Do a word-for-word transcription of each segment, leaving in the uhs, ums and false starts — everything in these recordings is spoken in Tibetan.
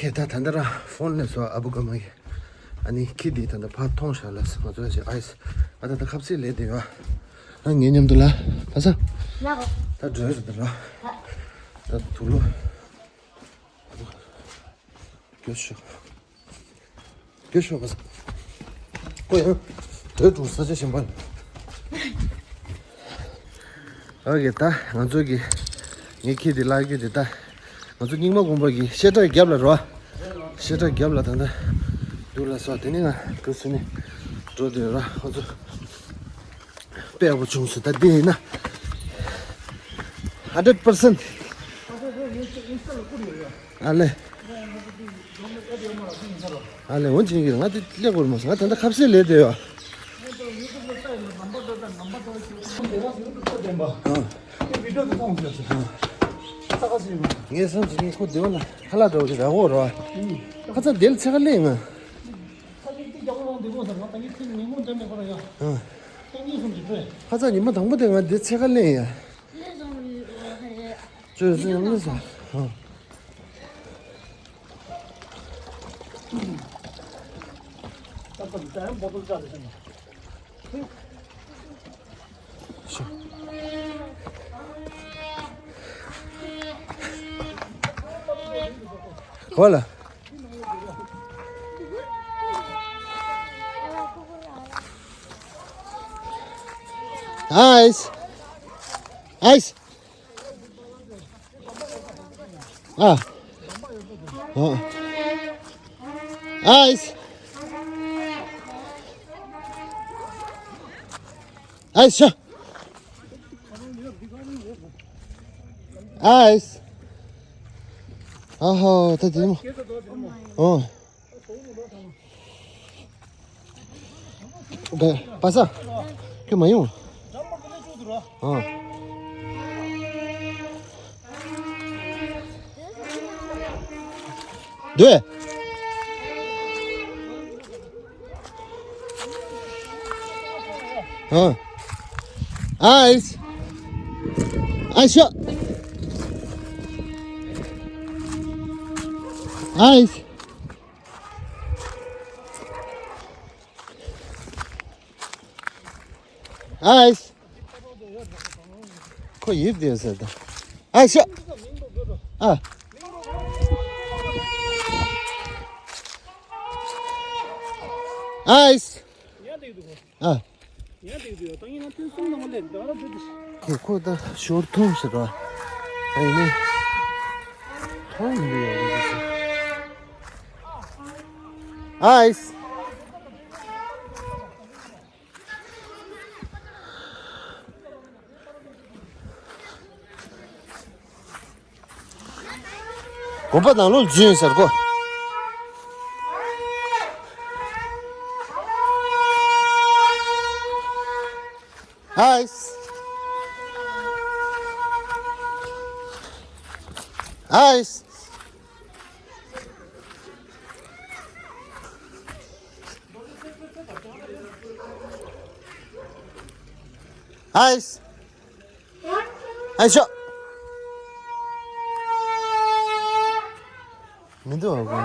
ཁྱེད་ད་ད་ལྟ་རང་ཕོན་ལས་སོ་ཨ་བུ་ག་མ་གི། ཨ་ནི་ཁྱི་འདི་ད་ལྟ་ཕར་མཐོང་ཤག་ལ་ང་ཚོ་ཞིག་ཨའི་སི། ཨ་ད་ད་ཁ་ཟས་ལས་དེ་ཡོད། ཨ་ངའི་མཉམ་དུ་ལ་ཕ་ས། ད་འགྲོ་ཡོད་ད་ར། ད་དུག་ལོག་རྒྱུ་ཤོག་རྒྱུ་ཤོག་པ་ས། ཁོ་ཡང་དུག་ལོག་ས་ཆ་གཞན་པ་ལ། ཨོ་ཀེ། ད་ང་ཚོ་གི་ངའི་ཁྱི་དེ་བརླག་རྒྱུ་དེ། ད་ང་ཚོ་རྙིང་མ་དགོན་པ་གི་བཤད་གྲྭ་རྒྱབ་ལ་རོ། བཤད་གྲྭ་རྒྱབ་ལ་ད་ལྟ་འདུག་ལ་སོ། དེ་ནས་ང་ཁུ་སུ་ནས་འགྲོ་དུས་ར་ང་ཚོ་དཔེ་ཡག་པོ་བྱུང་སོང་། ད་འདི་ཡིན་ན་ཧན་ཌེཌ་པར་སེན་ཊི། ཨ་ལེ། ཨ་ལེ། འོན་ཀྱང་ང་དེ་ལས་སྐོར་མ་སོང་། ང་ད་ལྟ་ཁ་ཟས་ལས་དེ་ཡོད། ངས་བསམ་གྱི་ངས་ཁོ་དེ་བ་ལ་ཁ་ལག་འདྲ་བོ་ཞིག་རག་གོ་རོ། ཁ་ཚ་དེ་ལ་ཚེ་ཁ་ལེན་ང་། ཁ་ཚ་ཉི་མ་དང་པོ་དེ་ང་དེ་ཚེ་ཁ་ལེན་ཡ། ཅོས་ཟིན་མི་ཟ། གོ་ལ། ཨའི་སི། ཨའི་སི། ཨ། ཨ། ཨའི་སི། ཨའི་ཤ། ཨའི་སི། ཨ་ཧོ། ད་དེ་མོ། ཨོ། པ་ས། ཁྱོད་མ་ཡོང་། ཨ། འདོད། ཨ། ཨའི་སི། ཨའི་ཤ། ཨའི་སི། ཨའི་སི། ཁོ་ཡིབ་དེ་ཟེར་ད། ཨའི་ཤ། ཨ། ཨའི་སི། ཨ། ཁོ་ཁོ་ད་ཞོར་ཐོན་ཟེར་བ། ཨ་ཡིན་ནི། ཐོན་མི་འདུག་ཡ། ཨའི་སི། དགོན་པ་ནང་ལོགས་འཛུལ་ཡིན་ཟེར་གོ། ཨའི་སི། ཨའི་སི། ཨའི་སི། ཨའི་ཤ། མི་འདུག་ཨ་ཁོ།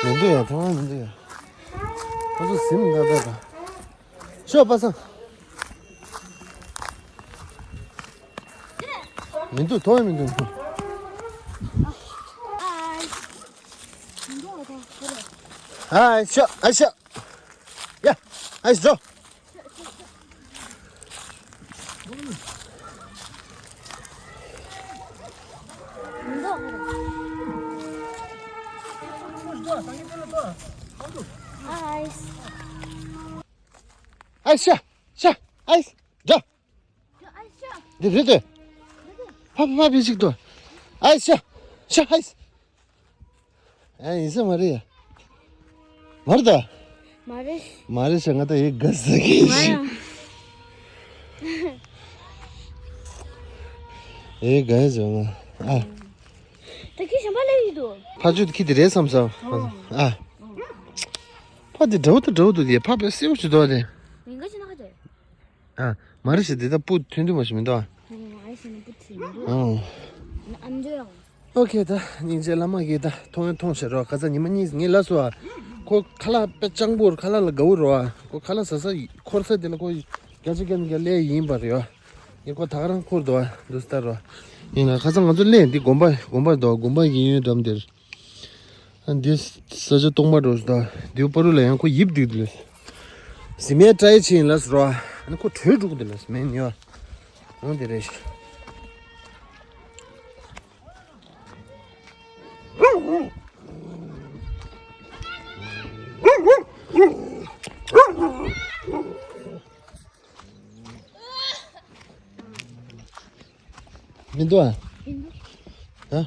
མི་འདུག་ཡ། ཐང་མི་འདུག་ཡ། ཁོ་ཚོ་ཟིན་ད་ད་ད། ཤོག་པ་སངས། མི་འདུག་ཐོག་མི་འདུག་ཨ་ཤ། ཨ་ཤ། ཡ། ཨ་ཤ། ཨ་ཤ། ཤ། ཨ་ཤ། འགྲོ། འདི་རེད་དེ། ཕ་ཕ་ཕ་ཕི་ཞིག་ཏུ། ཨའི་ཤ། ཤ་ཨའི་སི། ཨ་ཡིན་ས་མ་རེད་ཡ། མ་རེད་ད། མ་རེད། མ་རེད་ཤ། ང་ད་ཡི་དགའ་ས་གི་ང་ཡང་། ཡི་དགའ་ཡ་བྱུང་ང་། ཨ། ད་ཁྱི་གཞན་པ་སླེབས་ཡོད་དོ། ཕ་ཆུ་ཁྱི་དེ་རེད་བསམ་ས། ཨ། ཕ་དེ་འདྲ་བོ་ད་འདྲ་བོ་འདུག་དེ་ཕ་བས་སེའུ་ཅིག་འདུག་དེ། མིང་ག་ཅི་ན་ཁ་ཅེ། ཨ། མ་རེད་ཤ། དེ་ད་སྤུ་ཐོན་དུས་མ་ཤི་མི་འདུག་ཨ། ཨང་། ཨོ་ཁེ། ད་སྙིང་རྗེ། བླ་མ་གིས་ད་མཐོང་ཡང་མཐོང་ཤག་རོ། ཁ་སང་ཉི་མ་གཉིས་ངས་ལབ་སོང་ཨ། ཁོ་ཁ་ལག་དཔེ་སྤྱང་པོ་རེད། ཁ་ལག་ལ་དགའ་བོ་རེད་ཨ། ཁོ་ཁ་ལག་ཟ་ས་འཁོར་ས་དེ་ལ་ཁོ་བརྒྱ་ཆ་བརྒྱ་ནས་བརྒྱ་སླེབས་ཡིན་པ་རེད་ཨ། ངས་ཁོ་ད་ག་རང་འཁོར་འདུག་ཨ། འདུག་སེ་ལྟ་རོ། ཡིན་ལ་ཁ་སང་ང་ཚོ་སླེབས་འདི་དགོན་པ་དགོན་པ་འདུག་དགོན་པ་གི་གཡས་གཡོན་འགྲམ་དེར། ཨ་འདི་ས་ཆ་སྟོང་པ་འགྲོ་ཞིག་དང་འདིའུ་པ་རུ་ལ་ཡང་ཁོ་ཡིབ་འདུག་འདི་ལ། ཟི་མའི་ཏྲའི་ཆེན་ལ་ཟེར་བ། ཨ་ནི་ཁོ་བྲོས་འགྲོ་གི་འདུག་ལ་ཟི་མའི་ནི་བ། འོང་དེ་རེད་ཤག་མི་འདུག་ཨ། ཨ།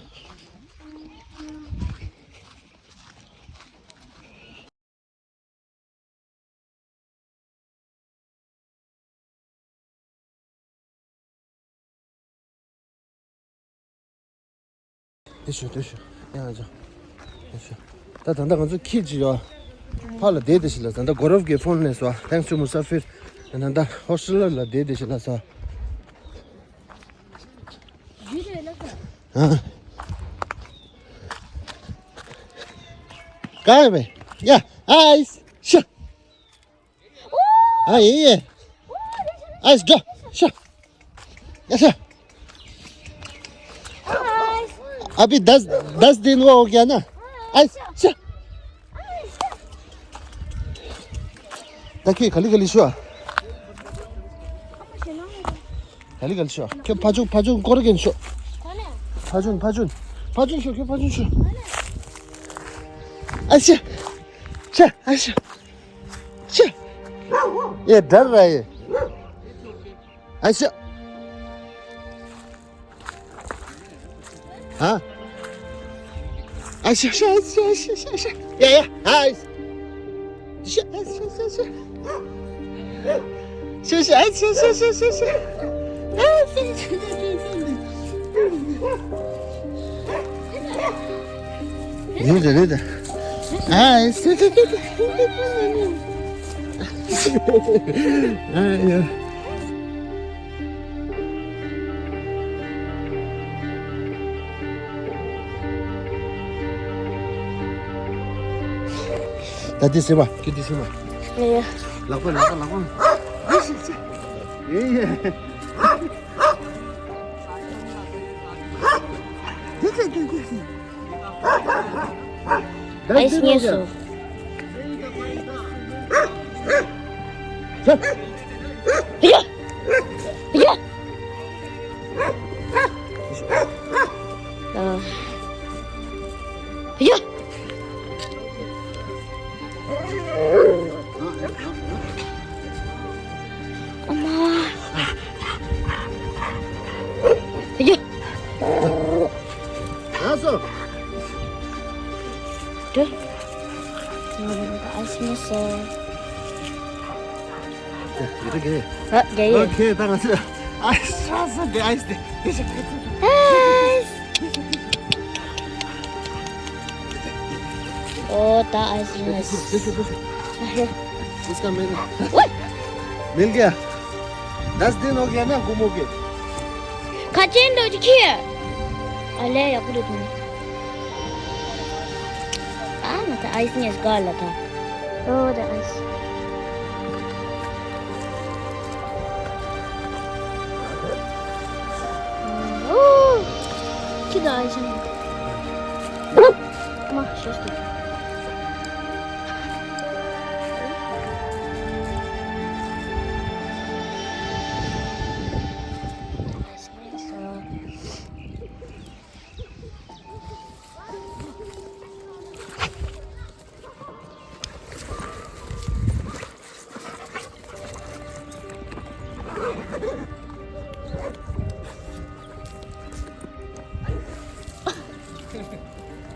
དེ་ཤོད་དེ་ཤོད། ཡང་ལ་ཅང་། དེ་ཤོད། ད་ད་ལྟ་ང་ཚོ་ཁྱི་ཅིག་ཡོད། ཕ་ལ་བསྡད་དེ་ཤི་ལ། ད་ལྟ་གོ་རབ་ཀྱི་ཕོན་ལས་སོ། Thanks to مسافر. ད་ལྟ་ཧོ་སི་ཊེལ་ལ་བསྡད་དེ་ཤི་ལ་སོ། ཨ། གང་ཡིན་པས། ཡ། ཨའི་ཤ། ཨ་ཡེ་ཡེ། ཨའི་ཤ། ཤ། ཡ་ཤ། अभी दस दस दिन हुआ हो गया ना। ཨའི་ཤ། ད་ཁྱོད་ག་ལེ་ག་ལེ་ཤོག་ཨ། ག་ལེ་ག་ལེ་ཤོག་ཨ། ཁྱོད་ཕ་ཆུང་ཕ་ཆུང་སྐོར་གྱོན་ཤོག་ཕ་ཆུང་ཕ་ཆུང་ཕ་ཆུང་ཤོག་ཁྱོད་ཕ་ཆུང་ཤོག་ཨ་ཤ། ཤ། ཨ་ཤ། ཤ། ये डर रहा है। ཨ་ཤ། ཧ། ཨ་ཤ་ཤ་ཤ་ཤ་ཤ་ཤ། ཡ་ཡ། ཨ་ཤ་ཤ་ཤ་ཤ། ཤ་ཤ་ཨ་ཤ་ཤ་ཤ་ཤ་ཤ། ཨ་ཤ་ཤ་ཤ་ཤ་ཤ། ཡིན་རེད་རེད། ཨ་ཤ་ཤ་ཤ་ཤ། ཨ་ཡ། ད་འདི་ཟེར་བ། ཁྱོད་འདི་ཟེར་བ། ཡ། ལག་པ་ལག་པ་ལག་པ། ཡེ་ཡེ། ཨའི་སྙེ་སོ། ཡ། ཡ། ཡ། ཨ་མ། ཡ། ཡ་སོ། དེ། ང་ཨའི་སི་མི་སོ། ཡ་རེད་གི། ཨ། རྒྱ་ཡིག་ཨོ་ཁེ། ད་ང་ཚོས་ཨའི་སི་རག་སོང་། དེ་ཨའི་སི་དེ་དེ་ཤ། ཨའི་སི། ཨོ་ད་ཨའི་སི་རག་སོང་། इसका मिल मिल गया। दस दिन हो गया ना गुम हो गए। ཁ་ཅན་འདྲ་ཅིག་ཁྱེར། ཨ་ལས་ཡག་པོ་རེད་འདུག་ཨ་ང་ཚོ་ཨའི་སི་ཉེས་ག་ལ་ད། ཨོ་ད་ཨའི་སི། ཨོ། ཁྱི་ད་ཨའི་སི་ཉེས། མ་ཤེས་ཏེ།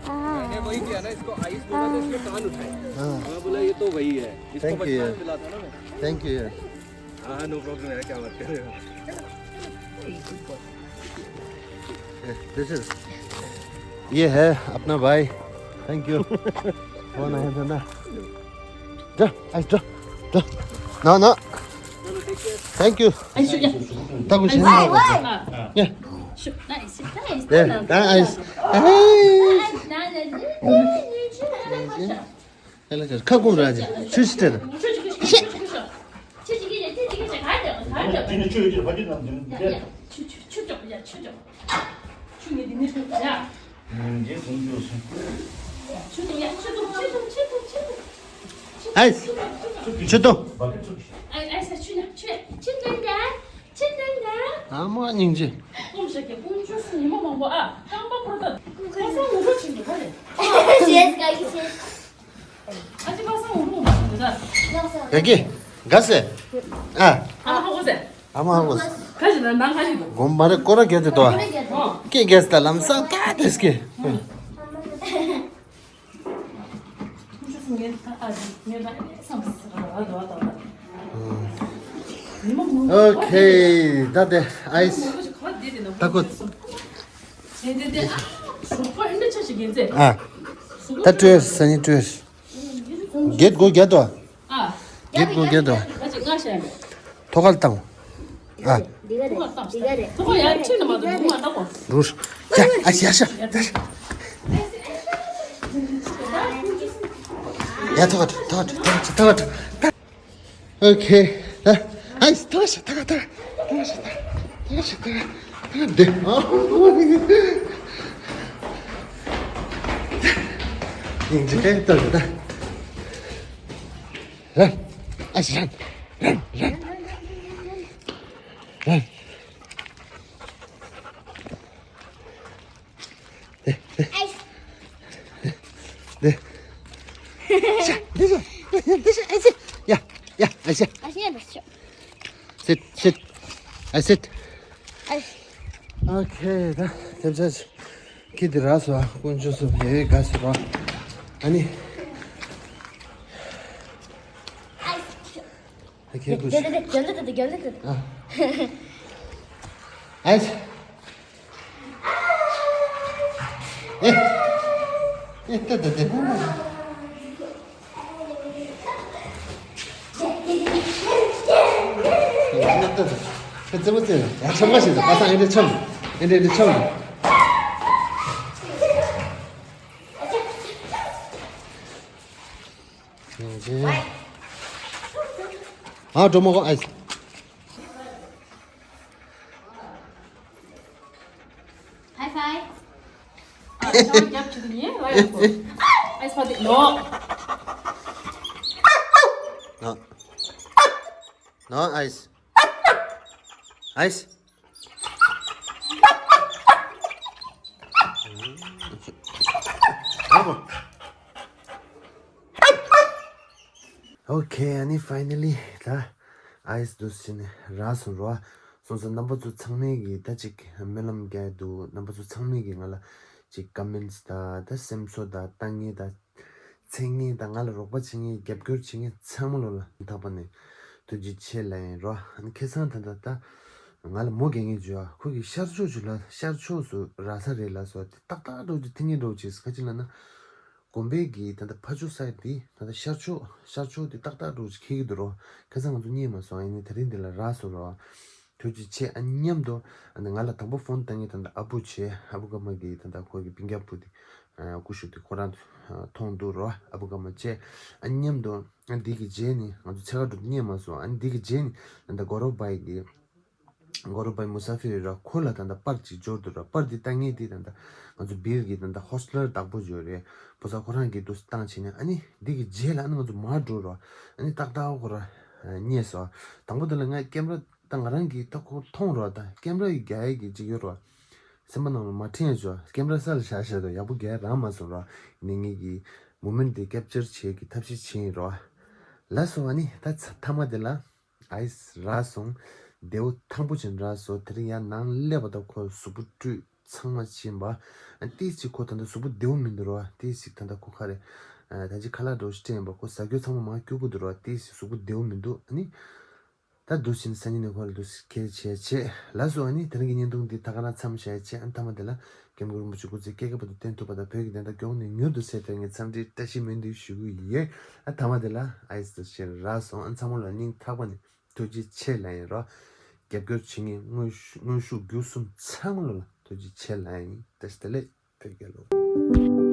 मैंने वही किया ना, इसको आइस बोला तो इसने कान उठाए। हाँ। मैं बोला, "ये तो वही है।" इसको थैंक यू बचपन में यार। मिला था ना मैं। थैंक यू यार। हाँ, नो प्रॉब्लम यार, क्या बात कर रहे हो? दिस इज, ये है अपना भाई। Thank you. फोन आया था ना। जा, आइस जा, जा। ना, ना। चलो, take care. Thank you. ཨ་ཤུ་ཡ། ད་གུ་ཤེས་ན་ཨ་ཡ། ཤུ་ཨ་ཤུ་ཨ་ཤུ་ཨ་ཤུ་ད་ཨ་ཤུ་ཨ་ཤུ་ད་ཨ་ཤུ་ཨ་ལ་ཁ་སྐོམ་ར་ཅིག་ཆུ་ཞིག་སྤྲད། ཨེ། ཆུ་དོ། ཨ་མ་སྙིང་རྗེ། ཡ་གི་ག་སེ། ཨ། ཨ་མ་ཧ་གོ་སེ། དགོན་པ་རེ་སྐོར་ར་རྒྱག་དེ་དོ། སྐད་རྒྱག་སྟེ་ལམ་སང་ཀ་དེ་སྐད། ཨོ་ཁེ། ད་དེ་ཨའི་སི། ད་ཁོ། ཨ། ད་སྤྲོས་སང་ཉིན་སྤྲོས། གེད་སྒོ་རྒྱག་དོ། གེད་སྒོ་རྒྱག་དོ། ཐོག་ཁར་བཏང་། ཨ། རུ། ཡ་ཨ་ཤ་ཤ། ཡ་ཐོག་ཁར་ཐོག་ཁར་ཐོག་ཁར་ཐོག་ཁར། ཨོ་ཁེ། ད་ཨའི་སི་ཐོག་ཤ་ཐོག་ཐོག་ཐོག་ཤ་ཐོག་ཐོག་ཤ་ཐོག་ཐོག་འདི། ཨིན་ཇི་ཏོ་ད། རན། ཨའི་སི་རན། རན་རན་རན། འདི། ཤ། འདི་ཤ། འདི་ཤ། ཨ་ཤ། ཡ། ཡ། ཨ་ཤ། ཨ་ཤ། སིད། སིད། ཨ་སིད། ཨ་ཤ། ཨོ་ཁེ། ད་ཐེབས་ཆག་ཁྱི་འདི་རག་སོང་། དཀོན་མཆོག་གསུམ་ཡེ་དགའ་སོང་ར། ཨ་ནི། ཨ་ཤ། ཨོ་ཁེ། ཀུ་ཤ། ཨ། ཨ་ཤ། ཨེ། ཨེ། ཏེ་ཏེ་ཏེ། ཨེ་ཏེ་ཏེ། ཨེ་ཙེ་མོ་ཙེ། ཡ་ཆམ་ག་ཞིག་ཟ། པ་སངས་ཨེ་འདྲ་ཆམ། ཨེ་འདྲ་འདྲ་ཆམ། ཨ་འགྲོ་མ་གོ་ཨའི་སི། High five. ཨ་ཨ་རྒྱབ་ཅིག་ཡིན་ལ་ཡོད་གོ། ཨའི་སི་ཕ་དེ་ནོ། ནོ། ནོ་ཨའི་སི། ཨའི་སི། ཨ་བོ། ཨོ་ཁེ། ཨ་ནི་ཕའི་ནལ་ལི་ད་ཨའི་སི་འདུག་སེ་ནས་རག་སོང་རོ། སོང་ཙང་རྣམ་པ་ཚོ་ཚང་མས་ཀྱིས་ད་ཅིག་སྨོན་ལམ་རྒྱག་འདུག་རྣམ་པ་ཚོ་ཚང་མས་ཀྱིས་ང་ལ་ཅིག་ཀོ་མེན་ཊི་དང་ད་སེམས་གསོ་དང་ལྟ་མཁན་དང་། འཚོལ་མཁན་དང་། ང་ལ་རོགས་པ་བྱེད་མཁན། རྒྱབ་སྐྱོར་བྱེད་མཁན་ཚང་མ་ལོ་ལ་ཐག་པ་ནས་ཐུགས་རྗེ་ཆེ་ལབ་ཡིན་རོ། ཨ་ནི་ཁ་སང་ད་ད་ད་ང་ལ་མོ་རྒན་ངེས་བརྗོད་ཨ། ཁོ་གི་ཤར་ཕྱོགས་ཅིག་ལ་ཤར་ཕྱོགས་སུ་རག་ས་རེད་ལབ་སོང་། དེ་ཏག་ཏག་འགྲོ་རྒྱུ་ཐེངས་ངེས་འགྲོ་བྱེད་ས་ག་ཅི་ལབ་ན། དགོན་པའི་གི་ད་ལྟ་ཕ་ཇོ་སའིཌ་འདི་ད་ལྟ་ཤར་ཕྱོགས་ཤར་ཕྱོགས་འདི་ཏག་ཏག་འགྲོ་ཅིག་ཁེལ་གི་འདུག་རོ། ཁ་སང་ང་ཚོ་རྙེད་མ་སོང་། ཨ་ནི་དེ་རིང་འདི་ལ་རག་སོང་རོ། ཐུགས་རྗེ་ཆེ། ཨ་མཉམ་དུ་ཨ་ནི་ང་ལ་དང་པོ་ཕོན་བཏང་མཁན་ད་ལྟ་ཨ་བུ་བྱས། ཨ་བུ་ཀ་མ་གི་ད་ལྟ་ཁོ་གི་སྤུན་ཀྱག་བུ་དེ་ཨ་ཀུ་ཤུ་དེ་ཁོ་རང་མཐོང་འདུག་རོ། ཨ་བུ་ཀ་མ་བྱས། ཨ་མཉམ་དུ་ཨ་འདི་གི་རྗེས་ནི་ང་ཚོ་ཕྱེད་ཀ་འགྲོ་རྙེད་མ་སོང་། ཨ་ནི་འདི་གི་རྗེས་ནི་ད་ལྟ་གོ་རོ་བྷའི་གི་གོ་རོ་བྷའི་མུ་སཱ་ཧྥིར་ར། ཁོ་ལ་ད་ལྟ་པར་ཅིག་འབྱོར་འདུག་ར། པར་འདི་ལྟ་མཁན་འདི་ད་ལྟ་ང་ཚོ་བིར་གི་ད་ལྟ་ཧོ་སི་ཊལ་བདག་པོ་ཡོད་རེད། ཕོ་གསར་ཁོ་རང་གིས་འདུག་སེ་བཏང་བྱས་ནས། ཨ་ནི་འདི་གི་རྗེས་ལ་ཨ་ནི་ང་ཚོ་མར་འགྲོ་ར། ཨ་ནི་ཏག་ཏག་ཁོ་ར་རྙེད་སོང་། དང་པོ་དེ་ལ་ང་ཀེམ་ར་ད་ང་རང་གིས་ད་ཁོ་མཐོང་ར། ད་ཀེམ་ར་ཡི་རྒྱ་ཡིག་གི་ཅིག་ཡོད་ར། སེམས་པ་ནང་ལ་མ་དྲན་ཡ་བྱུང་། ཀེམ་ར་ས་ལ་བཞག་བཞག་དུས་ཡག་པོ་རྒྱ་རག་མ་སོང་ར། ནི་ངེད་ཀྱིས་མུ་མེན་ཊི་དེ་ཀེབ་ཅར་བྱེད་ཀྱི་ཐབས་ཤེས་བྱས་ཡིན་ར། ལགས་སོ། ཨ་ནི་ད་ཚ་མཐའ་མ་དེ་ལ་ཨའི་སི་རག་སོང་། བདེ་པོ་ཐང་པོ་ཅན་རག་སོང་། དེ་རིང་ཡར་ནང་སླེབས་པ་དང་ཁོ་གཟུགས་པོ་བཀྲུས་ཚང་མ་ཕྱིན་པ། ཨ་ཏིས་ཅིག་ཁོ་ད་ལྟ་གཟུགས་པོ་བདེ་པོ་མི་འདུག་ར། ཏིས་ཅིག་ད་ལྟ་ཁོ་ཁ་རེ་ད་ཅིག་ཁ་ལག་འདྲ་བོ་ཞིག་སྤྲད་ཡིན་པ། ཁོ་ཟ་རྒྱུ་ཚང་མ་མར་སྐྱུར་པོ་འདུག་ར། ཏིས་ཅིག་གཟུགས་པོ་བདེ་པོ་མི་འདུག་ཨ་ནི། ད་འདུག་བྱས་ནས་སང་ཉིན་ནས་ཁོ་ལ་འདུག་སེ་ཁྱེར་བྱས་བྱས། ལགས་སོ། ཨ་ནི་དེ་རིང་གི་བརྙན་ཐུང་འདི་ད་ག་རང་མཚམས་བཞག་བྱས། ཨ་ནི་མཐའ་མ་དེ་ལ་ཀེམ་གུ་རིན་པོ་ཆེ་སྐུ་ཚེ་བསྐལ་བརྒྱ་བར་དུ་བརྟན་ཐུབ་པ་དང་། བོད་ཀྱི་བདེན་མཐའ་མགྱོགས་ནས་མྱུར་དུ་གསལ་ཐུབ་ངེས་འཚམས་འདྲིའི་བཀྲ་ཤིས་སྨོན་འདུན་ཞུ་གི་ཡོད། ཨ་མཐའ་མ་དེ་ལ་ཨའི་སི་འདུག་སེ་རག་སོང་། ཨ་ཚང་མ་ལ་སྙིང་ཐག་པ་ནས་ ཐུགས་རྗེ་ཆེ་ལབ་ཡིན་རོ། རྒྱབ་སྐྱོར་བྱེད་མཁན་དངོས་ཤུ་དངོས་ཤུགས་བརྒྱུད་གསུམ་ཚང་མ་ལ་ཐུགས་རྗེ་ཆེ་ལབ་ཡིན། བཀྲ་ཤིས་བདེ་ལེགས། བོད་རྒྱལ་ལོ།